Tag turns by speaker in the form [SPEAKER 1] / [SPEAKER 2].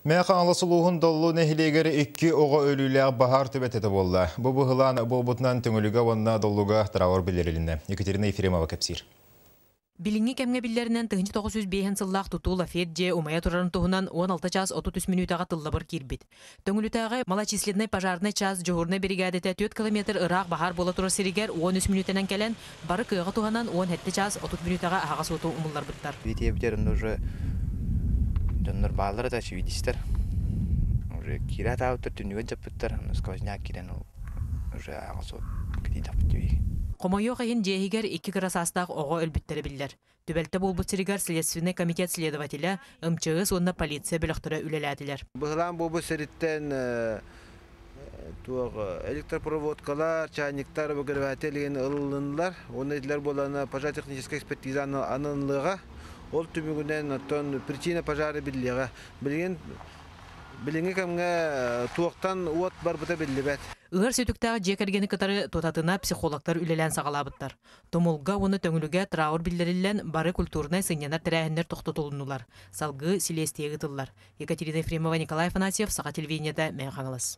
[SPEAKER 1] Мэҥэ Хаҥалас улууһун Доллу нэһилиэгэр икки оҕо өлүүлээх баһаар түбэтэтэ буолла. Бу быһылаан буолбутунан Төҥүлүгэ уонна Доллуга траур биллэрилиннэ. Екатерина Ефремова кэпсиир.
[SPEAKER 2] Билиҥҥи кэмҥэ биллэринэн, 1905 сыллаах тутуу лафет дьиэ умайа турарын туһунан 16 чаас 33 мүнүүтэҕэ тыллабыр киирбит. Төҥүлүтээҕи малочисленнай пожарнай чаас дьуһуурунай биригээдэтэ 4 километр ыраах баһаар буола турар сиригэр 13 мүнүүтэнэн кэлэн, бары кыаҕы туһанан 17 чаас 30 мүнүүтэҕэ аһаҕас уоту умулларбыттар.
[SPEAKER 3] Биитиэбитэр онно уже дьоннор бааллар это очевидецтэр. Уже киирэ атаабыттар, түннүгэр дьаппыттар, сквозняк киирэн ол уже аҕыс уот кэтиидэхпит дии.
[SPEAKER 2] Хомойуох иһин, дьиэ иһигэр икки кыра саастаах оҕо өлбүттэрэ биллэр. Түбэлтэ буолбут сиригэр Следственнай комитет следователэ, МЧС уонна полиция бөлөхтөрө үлэлээтилэр.
[SPEAKER 4] Быһылаан буолбут сириттэн туох электропроводкалар, чайниктар, обогреватель игин ылылыннылар. Уонна итилэр буолана пожаротехническая экспертиза ананылыаҕа. Ол түмүгүнэн оттон причина пожара биллиэҕэ. Билигин Билиҥҥи кэмҥэ туохтан уот барбыта биллибэт.
[SPEAKER 2] Ыар сүтүктээх дьиэ кэргэни кытары тутатына психологтар үлэлээн саҕалаабыттар. Тумулга уонна Төҥүлүгэ траур биллэриллэн, бары культурнай сынньанар тэрээһиннэр тохтотулуннулар. Салгыы силиэстийэ ыытыллар. Екатерина Ефремова, Николай Афанасьев, Саха телевидениета, Мэҥэ Хаҥалас.